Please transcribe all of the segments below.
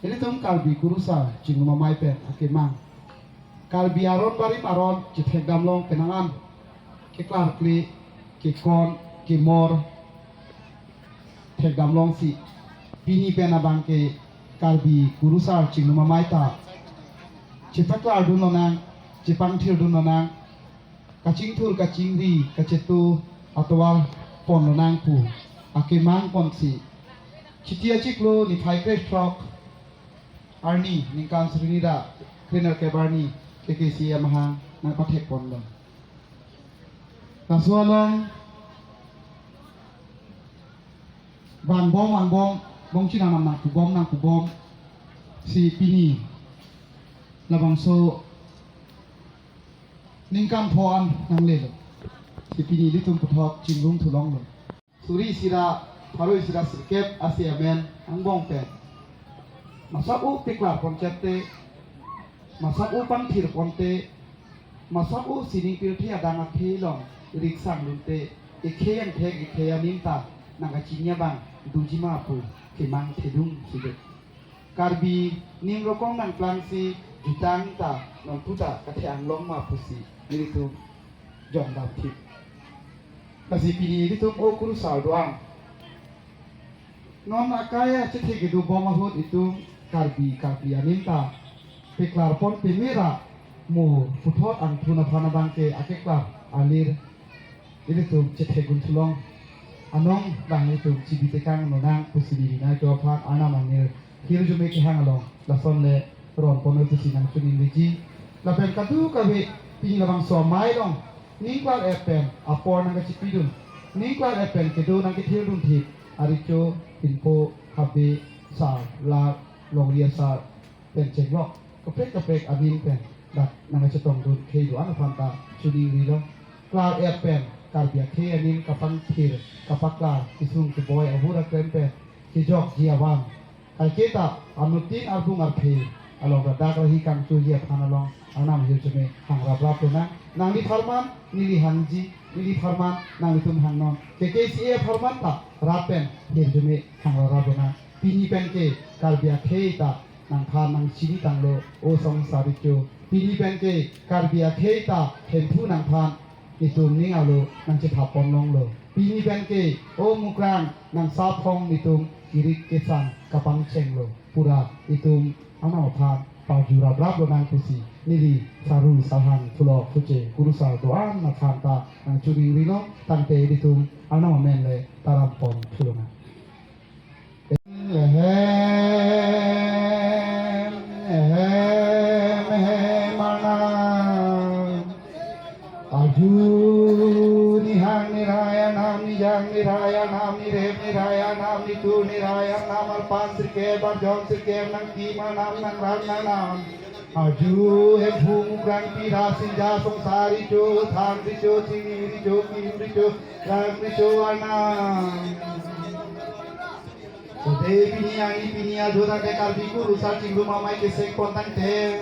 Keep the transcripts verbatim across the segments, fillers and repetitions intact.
Ilitum Karbi Kurusar Chinglum Amei pen akemang, Karbi aron barim aron chethekdam long penang an, keklarkle, kekon, kemor thekdam longsi, pini pen abang ke Karbi Kurusar Chinglum Amei ta chepaklardun lonang, chepangthirdun lonang, kachingthur kachingri kachetu atovar pon lonang pu akemang ponsi, Chiti achiklo niphai krethrok arni, ningkan suri ra krenerkep arni, K K C A amahang nangpathek ponlo. Laso along vangbom vangbom, bongchinam nangpubom nangpubomsi pini labangso ningkan pho an nanglelo. Si pini ilitum puthot chinglum thu longlo. Suri isi ra pharo isi ra sirkep asi amen angbong pen, masak o peklar pon chette, masak o pangthir ponte, masak o sining pirthe adang akhei along riksang lunte, ekhei angthek ekhei anim ta nangkachini abang doji ma pu kemang thedung si do. Karbi nim rokong nangplangsi jutang ta nonputa kathe anglong ma pusi nelitum jongdam thip. Lasi pini ilitum o kurusar do-an, non akai achethe kedo bom ahut itum Karbi Karbi anim ta peklar pon peme ra mo puthot angthun aphan abang ke akeklar alir ilitum chethek un thu long. Anong bang ilitum chibi tekang lonang pusi neli nangtum aphan Arnam angir hirjume kehang along lason le ron ponlo pusi nangchiningriji. Lapen kadokave pini labangso amei along ningklar-et pen apor nangkachipidun, ningklar-et pen kedo nangkethirdun thip, aricho, pinpo, habe, sar, lar, longri asar pen chenglok kaprek kaprek anim pen dak nangkachetongdun khei do-an aphan ta chiningrilo. Klar-et pen Karbi akhei anim kapangthir kapaklar kesung keboi ahur aklem pen kejokji avan, kaiketa anuttin arbung arphe along radak rahi kangchoji aphan along Arnam ahirjume hangraprap lonang. Nangli apharman neli hangji, neli apharman nanglitum hangnon, K K C A apharman ta rap pen hirjume hangraprap lonang. Pini pen ke Karbi akhei ta nangphan nangchini tanglo, o songsar richo. Pini pen ke Karbi akhei ta Hemphu nangphan itum ning arlo nangchethap pon longlo. Pini pen ke o Mukrang nangsaphong itum kirik kesang kapangchenglo. Pura itum Arnam aphan parju raprap lonang pusi neli saru sarhang thulok thuche kurusar do-an aphan ta nangchiningrilo. Tangte ilitum Arnam amen le taram pon thu lonang. Ehem, ehem, ehem, Arnam. Arju nihang nirai Arnam, nijang nirai Arnam, nirem nirai Arnam, nitur nirai Arnam, arpan sirkep, arjon sirkep, nangkim Arnam, nangrang Arnam. Arju Hemphu Mukrang Pira Sinja Songsar Richo, Than Richo, Chini Richo, Kim Richo, Rang Richo Arnam. Ode pini ani pini ajo tangte Karbi Kurusar Chinglum Amei kesek pon tangte,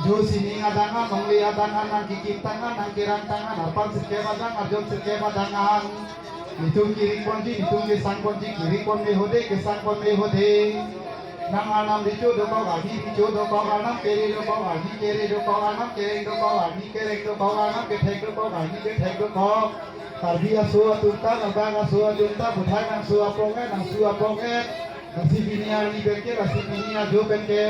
jo sining adang an, longle adang an, nangkekim tang an, nangkerang tang an, arpan sirkep adang, arjon sirkep adang an, itum kirik ponji, itum kesang ponji, kirik pon me hode, kesang pon me hode. Nang Arnam richo dokok, arni richo dokok, Arnam kere dokok, arni kere dokok, Arnam kereng dokok, arni kereng dokok, Arnam kethek dokok, arni kethek dokok. Karbi aso atum ta, Nabang aso atum ta, Buthai nangso apong-et, nangso apong-et. Lasi pini arni pen ke, lasi pini ajo pen ke,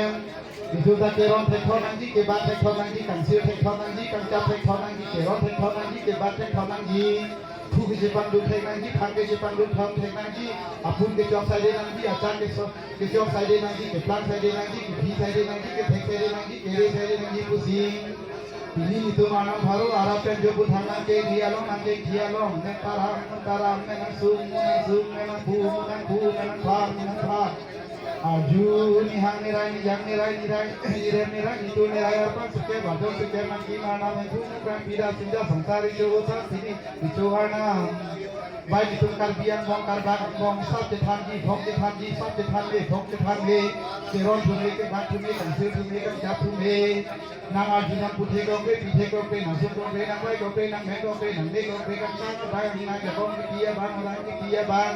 itum ta keron thekthon nangji, kebat thekthon nangji, kangsir thekthon nangji, kangchap thekthon nangji, keron thekthon nangji, kebat thekthon nangji. Phu kechepangdun thek nangji, phang kechepangdun thon thek nangji, apun kechok saide nangji, achak keso-, kechok saide nangji, keplang saide nangji, kephi saide nangji, kethek saide nangji, kere saide nangji pusi. Pini itum Arnam pharo arap pen jo pu thang nangkengri along, nangkengthi along, ne taram, ne taram, ne nangsung, ne nangsung, ne nangphu, ne nangphu, ne nangphan, ne nangphan. Arju nihang nirai, nijang nirai, nirai, nirem nirai, nitur nirai, arpan sirkep, arjon sirkep, nangkim Arnam, Hemphu Mukrang Pira Sinja Songsar Richo, Than Chini Richo Arnam. Bai itum Karbi angbong, Karbak angbong, sap chethanji, thong chethanji, sap chethanle, thong chethanle, keron thume, kebat thume, kangsir thume, kangchap thume. Nang arju nangphu thekokle, pi thekokle, nangsung kokle, nangvai kokle, nangmek kokle, nangne kokle, kangchap abang, nang jakong kiti abang, orang kiti abang.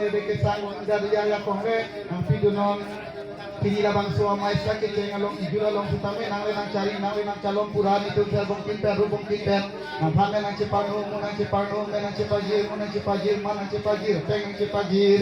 ne re kesang, ong gari ya ya kong re, nangpidunnon. Pini labangso amei sa kecheng along, ijul along sitame nangle nangchari, nangle nangchalon pura nelitum serbongkin pen, rubongkin pen. Nangphan me nangcheparno, mo nangcheparno, me nangchepajir, mo nangchepajir, ma nangchepajir, peng nangchepajir.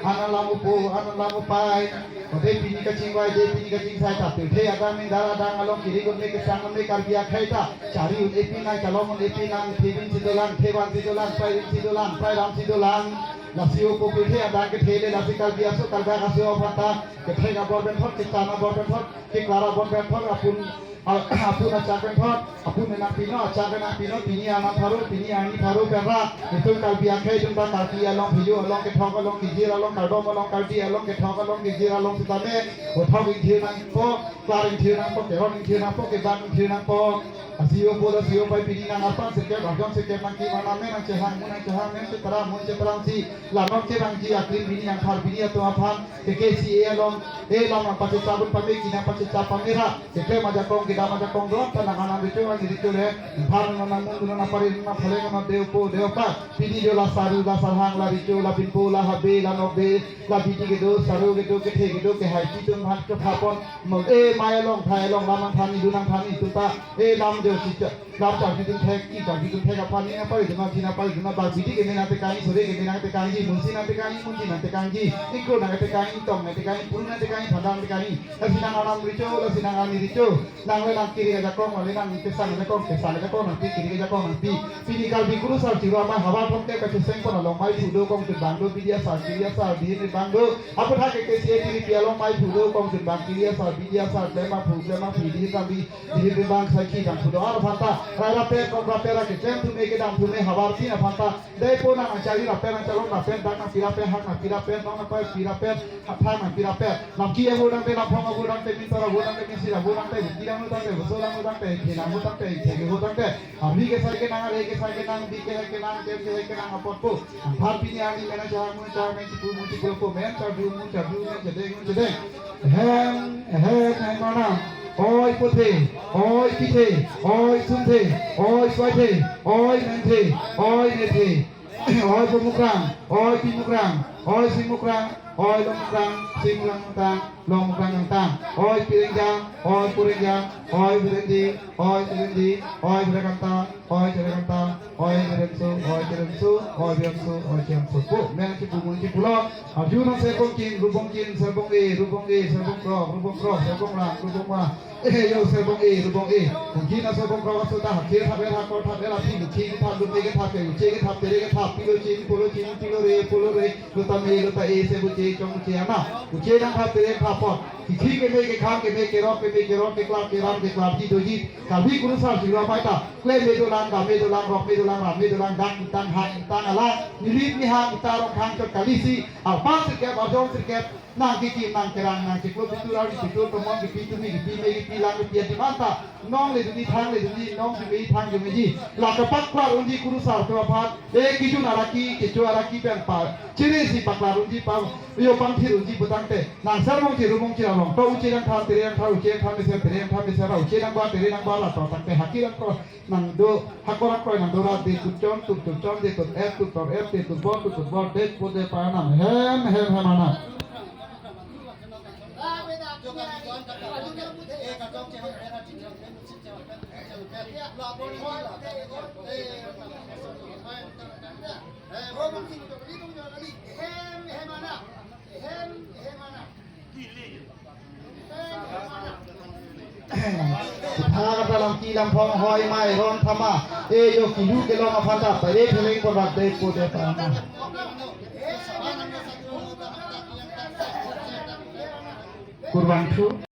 An alam upo, an alam upai. Ode pini kachingvai, de pini kachingsai ta. Pirthe adang, indar adang along kiri-un me, kesang-un me Karbi akhei ta. Chari-un-e pinang, chalong-un-e pinang, thevin si dolang, thevan si dolang, pairin si dolang, pairam si dolang. Lasi upo pirthe adang kethe le, lasi Karbi aso, Karbi aso aphan ta. Kethek abor pen thot, kechan abor pen thot, keklar abor pen thot, apun, a-, apun achak pen thot, apun ne nangpinon, achak ne nangpinon, pini arnam pharo, pini arni pharo pen ra, nelitum Karbi akhei atum ta Karbi along, phejo along, kethok along, kejir along, kardom along, kardi along, kethok along, kejir along sitame, othok ingjir nangpo, klar ingjir nangpo, keron ingjir nangpo, kebak ingjir nangpo. Lasi upo, lasi upai, pini nang arpan sirkep, arjon sirkep nangkim arnam, me nangchehang, mo nangchehang, me nangcheparam, mo nangcheparam si, la nonchevangji aklim pini nangthar pini atum aphan, ke K C A along, e lam nangpachechap un pame, ki nangpachechap pame ra, keklem ajakong, kedam ajakong do-an ta nang arnam recho, arni recho le, nangphan nang, nangmun nang, nangpari nang, nangphaleng nang, de upo, de upa. Pini jo la saru, la sarhang, la recho, la binpo, la habe, la nokbe, la bidi kedo, saru kedo, kethe kedo, kehai atum aphan kephapon, mo, e mei along, thai along, lam nangthan-i, dun nangthan-i atum ta, e lam jo si cha, lam charjudun thek, ki charjudun thek aphan ne nangparidun, nangthin nangparidun, bang bidi keme nangtekang-i, sore keme nangtekangji, munsi nangtekang-i, munji nangtekangji, ingkro nangtekang-i, ingtong nangtekang-i, puru nangtekang-i, phanda nangtekang-i. Lasi nang arnam recho, lasi nang arni recho. Nangle nang kiri ajakong, nangle nang kesang ajakong, kesang ajakong nangpi, kiri ajakong nangpi. Pini Karbi Kurusar Chiru Amei havar thomkep kachesengpon along meiphu do, kongchunbang do, bidi asar, kiri asar, bidi bang do. Aphuthak ke K C A tiripi along meiphu do, kongchunbang, kiri asar, bidi asar, klem aphu, klem aphi, bidi tambi, bidi bang, saikhi dam phu do-an aphan ta, rai rapet, kok rapet, ra keklem thume, kedam thume, havar tin aphan ta, deipo nang nangchari rapet, nangchalon rapet, dak nangpi rapet, hak nangpi rapet, nong nangpaipi rapet, hathak nangpi rapet. Lamki avo tangte, lamphong avo tangte, mintor avo tangte, minsir avo tangte, buki lang avo tangte, buso lang avo tangte, khe lang avo tangte, thek avo tangte, arni kesai kenang, arve kesai kenang, bi kehai kenang, tem kehai kenang apotpo. Nangphan pini arni me nangchehang, mo nangchehang, me nangchepu, mo nangchepupo, me nangcharju, mo nangcharju, me nangchedeng, mo nangchedeng. Ehem, ehem, ehem arnam. Oi puthe, oi kithe, oi sunthe, oi suaithe, oi menthe, oi nethe, oi pomukrang, oi pimukrang, oi singmukrang, oi longmukrang, singmukrang angtang, longmukrang angtang, oi pirengjang, oi purengjang, oi purendi, oi purendi, oi purekangta, oi cherekangta, oi cherenso, oi cherenso, oi cherenso, oi cherenso. Po, me nangchepu, mo nangchepulo. Arju nang serbongkin, rubongkin, serbong-e, rubong-e, serbongkrok, rubongkrok, serbonglang, rubongma. Eh, yo serbong-e, rubong-e. Kongkin aso bongkrok aso ta, hakhir thap-et, hakor thap-et, aphi lukhi kethap, lume kethap, ke uche kethap, tere kethap, pilo chini, polo chini, pilo re, polo re, lota me, lota e, se buche, chong uche, ana. Uche nangthap, tere thap apot. Kikhi keme, kekhang keme, kerok keme, kerok, keklar keram, keklarji doji. Karbi Kurusar Chiru Amei ta klem me dolang, dam me dolang, rok me dolang, ram me dolang, dak ingtang, hang ingtang, alang nilip nihang ingtang, rong khang chot kali si, arpan sirkep, arjon sirkep, nangkekim, nangkerang, nangchiklo, pitur ari, pitur tomon, kipi tumi, kipi me, kipi lang, kipi adim anta, nongle dunji, thangle dunji, nong jume, thang jumeji, la kapaklar unji Kurusar atum aphan, e kijun araki, kecho araki pen pa, chiri si paklar unji pa, yo pangthir unji putangte, nang serbongchi, rubongchi along, to uche nangthan, tere nangthan, uche nangthan mesen, tere nangthan mesen, ra uche nangba, tere nangba, la to tangte, hakhir angkroi nangdo, hakor angkroi nangdo, ra de tutchon, tut tutchon, de tut-et, tut tor-et, de tutbor, tut tutbor, de po de pa arnam. Hem, hem, hem arnam. Thak ta lam ki lam phong hoi mai ron thama. E jo kilu kelong aphan ta pare theleng por bak de po de pa ma. Kurvangthu.